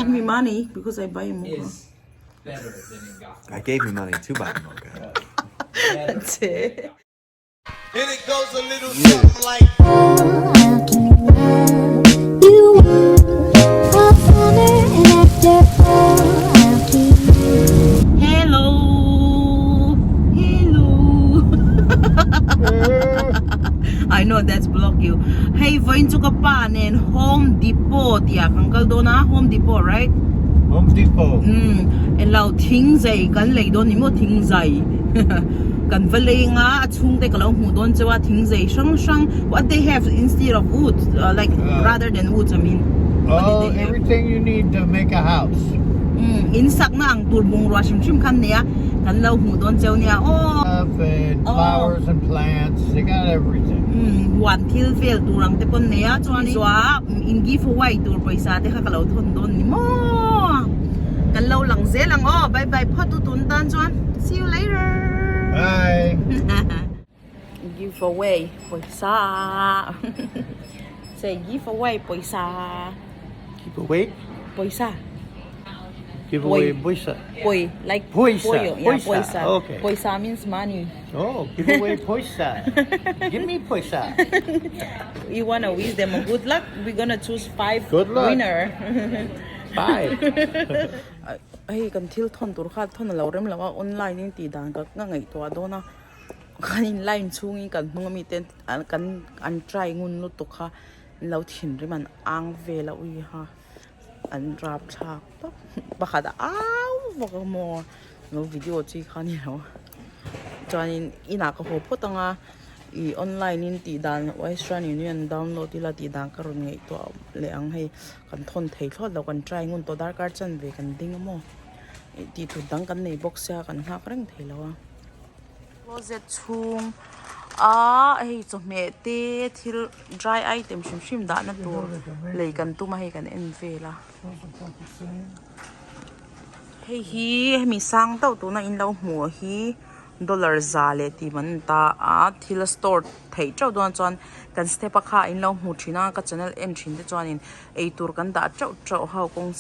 give me money because I buy a mocha. Is better than in Gotham. I gave you money to buy the mocha. Che. And it goes a little something like. I'll keep you up honor and after all I'll keep Hello. Hello. I know that's block you. Hei vawiin chu ka pa nen Home Depot tih ah kan kal dawn a, Home Depot right? Home Depot. Umm englo thing zai kan lei dawn ni maw thing zai kan va lei anga a chhungte ka lo hmuh dawn cheu a thing zai hrang hrang what they have instead of wood like rather than woods I mean what did Oh they have? everything you need to make a house. Umm in sakna ang tur bungrua hrim hrim khan nei a kan lo hmuh dawn cheu nia aw. Stuff and flowers and plants they got everything. Umm huan thil vel tur ang te pawn nei a chuan in in give away tur pawisa te kha ka lo thawn dawn ni maw kan lo lang zel ang aw bye bye phawt u tun tan chuan see you later Bye. Give away pawisa say give away pawisa Give away? Pawisa Give away pawisa. Poi like Pawisa. Poyo. Yeah, Pawisa. pawisa. Okay. Pawisa means money. Oh, give away pawisa. Give me pawisa. You wanna wish them a good luck? We're gonna choose five Good luck. winner. Bye. Hei kan thil thawn tur kha thawn a lo rem lo a online in tih dan ka ngaihtuah dawn a kan in line chhungin kan hnung ami te kan an try ngun lutuk kha an lo thinrim an ang vel a ui ha. An rap thlak tawp pakhat a au vak a maw lo video chi kha ni lo chuanin inah ka haw phawt ang a ih online in tih dan western union download ila tih dan ka rawn ngaihtuah leh ang hei kan thawn thei thlawt lo kan try ngun tawh darkar chanve kan ding a maw ih tih tur dang kan nei bawk sia kan nghak reng thei lo a. Closet chhung a hei chawhmeh te thil dry item hrim hrim dahna tur lei kan tum a hei kan en vel a hei hi hemi sang deuh tuna in lo hmuh hi dollar za leh tih man an ta a thil a store theih teuh dawn chuan kan step a kha in lo hmu thin a ka channel en thin te chuanin eitur kan dah teuh teuh ho kawng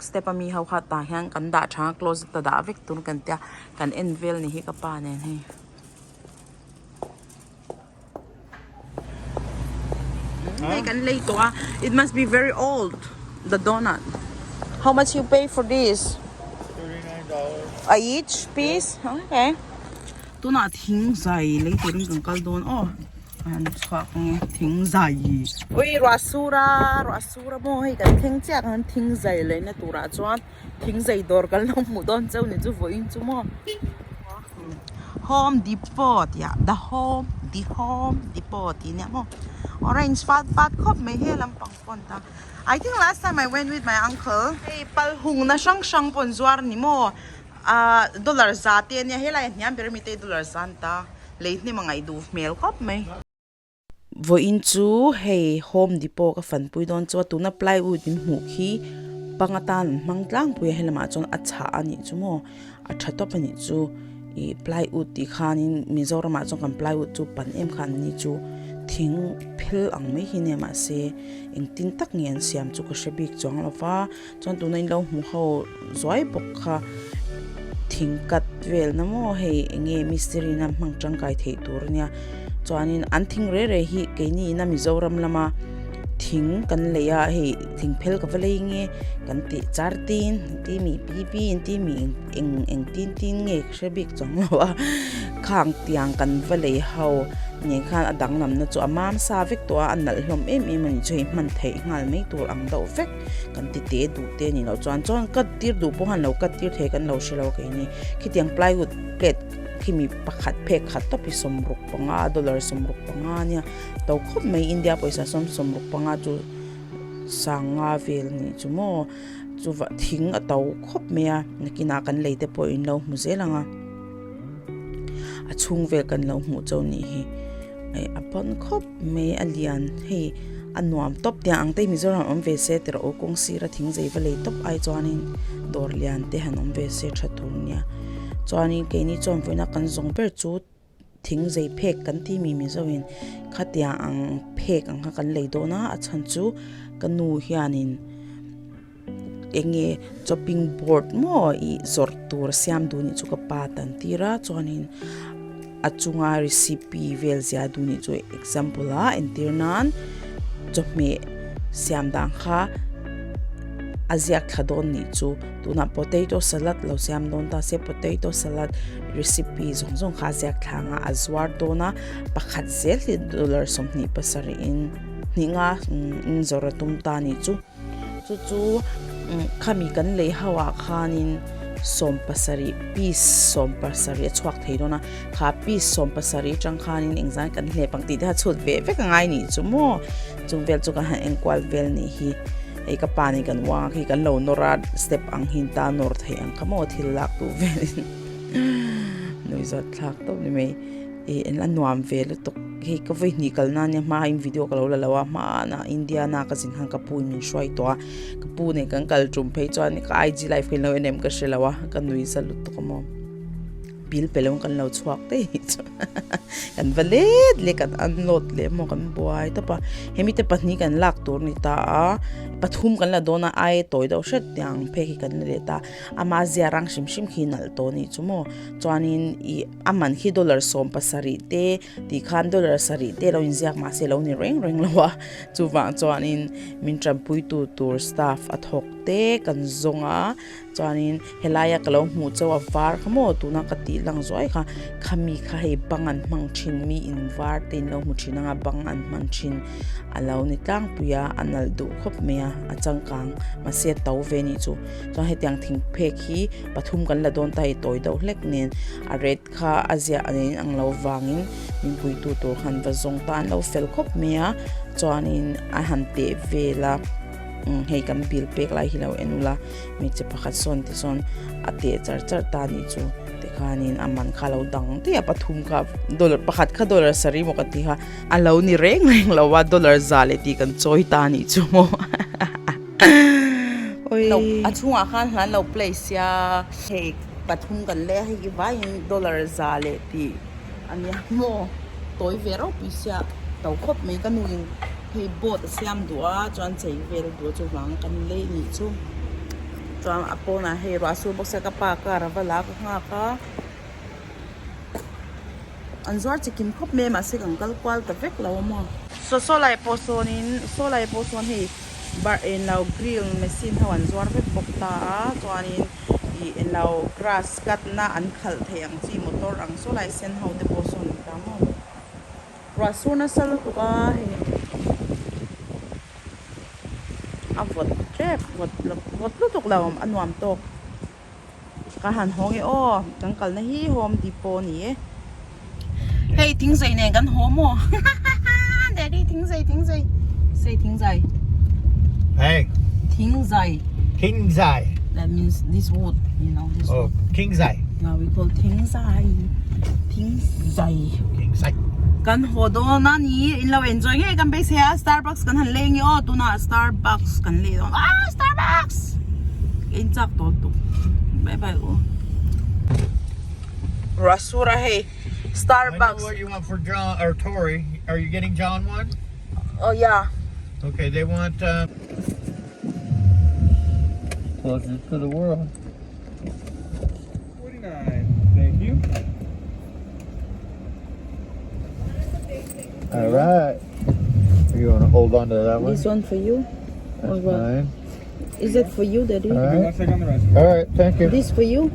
step ami ho kha tah hian kan dah tha a closet a dah vek tur kan tia. Kan en vel ni hi ka pa nen hei. Hei kan lei tawh a it must be very old the donut. How much you pay for this? $39. A each piece? Okay. Tunah thing zai lei turin kan kal dawn aw. An chhuak nge thing zai. Ui ruah sur a ruah sur a maw hei kan thleng chiah ang thing zai leina turah chuan. Thing zei dawr kan lo hmuh dawn cheu ni chu vawiin chu maw Home Depot tih ah the home the home depot tih nia maw orange fat fat khawp mai he lampang pawn ta I think last time I went with my uncle hei pal hung na hrang hrang pawn zuar ni maw ah dollar za te ania helai a hniam ber ami te dollar za an ta lei hnem a ngaih duh hmel khawp mai. Vawiin chu hei Home Depot ka fanpui dawn chu a tuna plywood in hmuh khi pang atan an hmang tlangpui a helamah chuan a chhah a nih chu maw a tha tawp a nih chu ih plywood tih khanin Mizoramah chuan kan plywood chu pan em khan an ni chu thing phel ang mai hi nia mahse engtin tak nge an siam chu ka hre bik chuang lo va chuan tuna in lo hmu ho zuai bawk kha thing cut vel na maw hei eng nge mistiri in a hmang tangkai theih tur a nia chuanin an thing reh reh hi keini ina Mizoram lama thing kan lei a hei thing phel ka va lei nge kan tih char tin ti mi pi pi in ti mi eng eng tin tin nge ka hre bik chuang lo a khang tiang kan va lei ho nen khan a danglam na chu a mam sa vek tawh a a nalh hlawm em em a ni chu hei hman theih nghal mai tur ang deuh vek. Kan ti te duh te a ni loh chuan chuan cut tir duh pawh han lo cut tir thei kan lo hre lo keini khitiang plywood plate khimi pakhat phek khat tawp hi sawmruk panga dollar sawmruk panga ania to khawp mai India pawisa sawm sawmruk panga chu sanga vel a nih chu maw chuva thing a to khawp mai a nakinah kan lei te pawh in lo hmu zel ang a a chhung vel kan lo hmuh chauh nih hi a pawn khawp mai a lian hei a nuam tawp tiang ang te hi Mizoram awm ve se tiraw aw kawng sira thing zei va lei tawp ai chuanin dawr lian te han awm ve se tha tur nia chuanin keini chuan vawiina kan zawng ber chu thing zei phek kan tih mi Mizoin khatiang ang phek ang kha kan lei dawn a a chhan chu ka nu hianin. Enge chopping board maw ih zawrh tur siam duh nih chu ka pa tan tir a chuanin a chunga recipe vel zia duh nih chu example a entir nan chawhmeh siam dan kha a ziak thla dawn nih chu tunah potato salad lo siam dawn ta se potato salad recipe zawng zawng kha a ziak thla anga a zuar dawn a pakhat zel hi dollar 27 in hnih nga in zawrh a tum ta nih chu. Chu chu khami kan lei ho ah khanin 70 piece 70 a chhuak thei dawn a kha piece 70 atang khanin engzan kan hlep ang tih te kha chhut ve vek a ngai nih chu maw chung vel chu ka han enkual vel nih hi hei ka pa nen kan uang a khi kan lo nawr a step ang hi ta nawr theih ang kha maw thil lak duh velin nuihzat thlak tawp ni mai. Ih en a nuam ve lutuk hei ka vawi hnih kal na ania hma in video ka lo la lo a hmanah Indiana ka zin khan ka pu in min hruai tawh a ka pu nen kan kal tum phei chuan ka IG live kha in lo en em ka hre lo a ka nui za lutuk a maw bill pe lo in kan lo chhuak daih chu kan va let leh kan unload leh maw kan buai tawp a hemi te pahnih kan lak tur a ni ta a pathum kan la dawn a ai tawi deuh hret tiang phei khi kan la leh ta ama zia rang hrim hrim khi nalh tawh a nih chu maw chuanin ih. A man khi dollar 70 te tih khan dollar sarih te lo inziak mahse lo ni reng reng lo a chuvang chuanin min tanpuitu tur staff a thawk te kan zawng a chuanin helaia ka lo hmuh chauh a var kha maw tuna ka tih lang zuai kha khami kha hei bang an hmang thin mi in var te in lo hmu thin anga bang an hman thin a lo ni tlangpui a a nalh duh khawp mai a a changkang mahse a to ve anih chu. Chuan hetiang thing phek hi pathum kan la dawn ta hei tawi deuh hlek nen a red kha a ziah a nen ang lo vangin min puitu tur khan va zawng ta an lo fel khawp mai a chuanin a han teh vel a umm hei kan bill pek lai hi lo en ula hmeichhe pakhat sawn te sawn a teh char char ta anih chu tikhanin a man kha a lo dang daih a pathum kha dollar pakhat kha dollar sarih maw ka ti kha a lo ni reng reng lo a dollar za leh tih kan chawi ta anih chu maw. Lo a chhungah khan hlan lo play sia hei pathum kan lei a hei hi vaiin dollar za leh tih a nia maw tawi ve ropui sia to khawp mai ka nuin hei boat a siam duh a chuan chei vel duh a chuvang kan lei anih chu chuan a pawnah hei ruah sur bawk sia ka pa car a va la ka nghak a an zuar chikim khawp mai a mahse kan kal kual ta vek lo a maw. Saw saw lai pawh sawnin saw lai pawh sawn hei. Bar englo grill machine ho an zuar vek bawk ta a chuanin ih englo grass cut na an khalh theih ang chi motor ang saw lai sen ho te pawh sawn an ta maw ruah sur nasa lutuk a hei a vawt tep vawt vawt lutuk lo a nuam tawk ka han hawng e aw kan kalna hi home depot a ni e hei thingzai nen kan haw maw daddy thingzai thingzai say thingzai hey thingzai thingzai that means this wood you know this oh wood thingzai now we call thingzai thingzai thingzai kan haw dawn a ni in lo enjoy ngei kan beisei a starbucks kan han lei nge aw tunah starbucks kan lei dawn ah starbucks ka in chak tawh tuk bye bye u Rasura hei starbucks I know what you want for John or Tori are you getting John one oh yeah okay they want uh, closest to the world 49 thank you All right. You want to hold on to that one? This one for you? That's or what? mine. Is that for you, Daddy? All One right. second on the rest. All right. Thank you. This for you?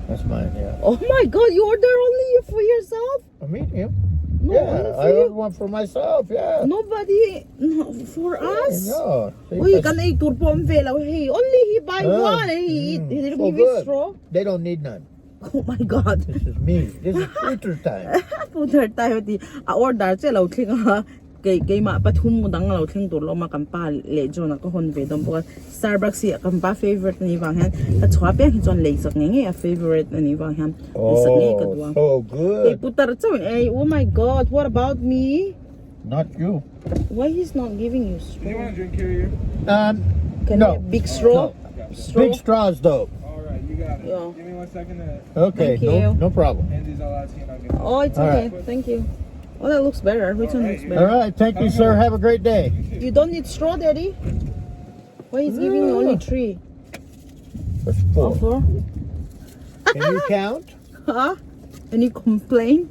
That's mine. Yeah. Oh my God! You order only for yourself? A medium. No, yeah, only for I you. ordered one for myself. Yeah. Nobody no, for us. No. See, Uy, that's- kan ei tur pawm ve lo hei. Only he buy Ah, one and he eat. He didn't so give you good. straw. They don't need none. Oh my God. This is me. This is future time. Putar tayo ti a order che lo thleng a kei keimah pathum dang lo thleng tur lawm a kan pa leh John a ka hawn ve dawn bawk a Starbucks hi kan pa favorite a nih vang hian ka chhuah piang hi chuan lei chak ngei ngei a favorite a nih vang hian lei sak ngei ka duh a Oh, so kei good. putar chauh in ei oh my God what about me Not you. why he's not giving you Do you straw want a drink carrier? can No. I have big straw No. straw Big straws though. All right, you got it. Yeah. Give me one second to Okay. Thank no, you. no problem. hand these all out to you and I'll get them. oh it's All okay right. thank you oh that looks better which one looks All better right. Thank you, sir. Have a great day. you don't need straw daddy why he's giving you only 3 That's four. Four? Can you count? Huh? Any complaint?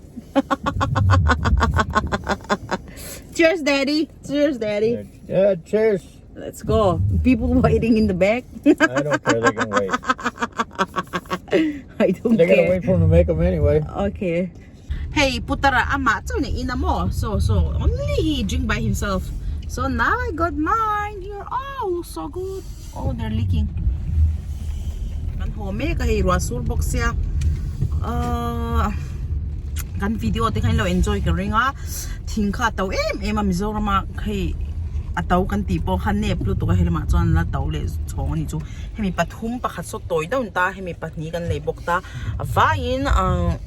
Cheers, Daddy. Cheers, Daddy. Yeah, cheers. Let's go. People waiting in the back. I don't care. They can wait. I don't They gotta care. wait for him to make them anyway. Okay. Hey, putara ama chau ni ina mo. So so only he drink by himself. So now I got mine here. Oh, so good. Oh, they're leaking. Kan ho me ka hei rua sur bawk sia. Uh, kan video te khan lo enjoy ka ring a. Thing kha to em em a Mizoram a hei a to kan ti pawh kha nep lutuk a helamah chuan la to leh chhawng ani chu. Hemi pathum pakhat saw tawi deuh an ta hemi pahnih kan lei bawk ta a vaiin ahh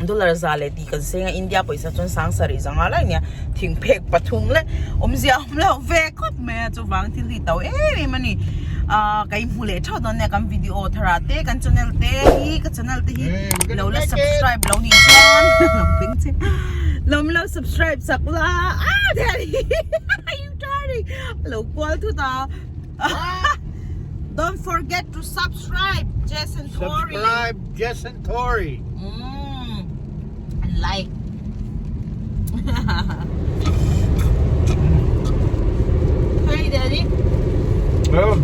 dollar za leh tih kan seng a India pawisa chuan sang sarih zanga lai nia thing phek pathum leh awmzia a awm lo ve khawp mai a chuvang thil hi to em em a ni ahh ka inhmu leh theuh dawn nia kan video thar ah te kan channel te hi ka channel te hi lo la subscribe lo nih chuan lo beng che lo lo subscribe sak la ah daddy you darling lo kual thut a don't forget to subscribe Jason Tori Subscribe, Jess and Tori. And like hey daddy Well,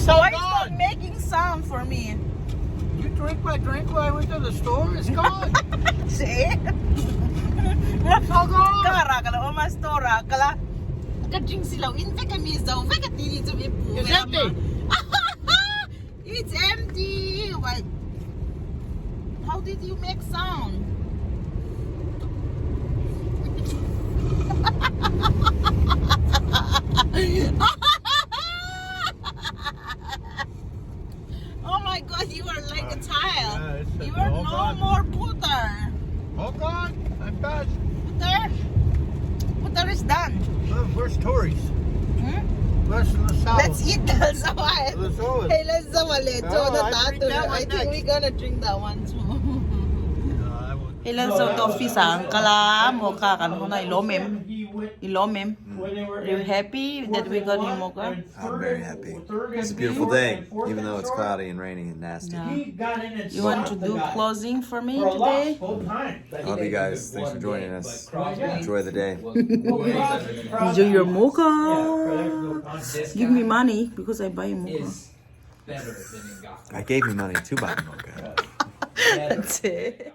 so why is not making sound for me you drink my drink while I went to the store? It's gone. See? It's all gone. Kara kala o mas tora kala ka drink sila in vek mi zo vek ti ni chu mi pu It's empty. It's empty. Why? How did you make sound? Oh my god, you are like a child. Yeah, it's You are all no gone. more putter. All gone. I'm done. Putter? Putter is done. Oh, where's Tori's? Hmm? Where's LaSalle? Let's eat the zawal. LaSalle. Hey, let's zawal it. No, I drink that I one think next. we're gonna drink that one too. No, I won't. Hey, let's go to office ang kala mo ka kan ho na ilomem. Ilomem. Are you happy that we got him mocha? I'm very happy. It's a beautiful day, even though it's cloudy and raining and nasty. Yeah. You want to do closing for me today? Love you guys. Thanks for joining us. Enjoy the day. Enjoy your mocha. Give me money because I buy mocha. I gave you money to buy mocha. That's it.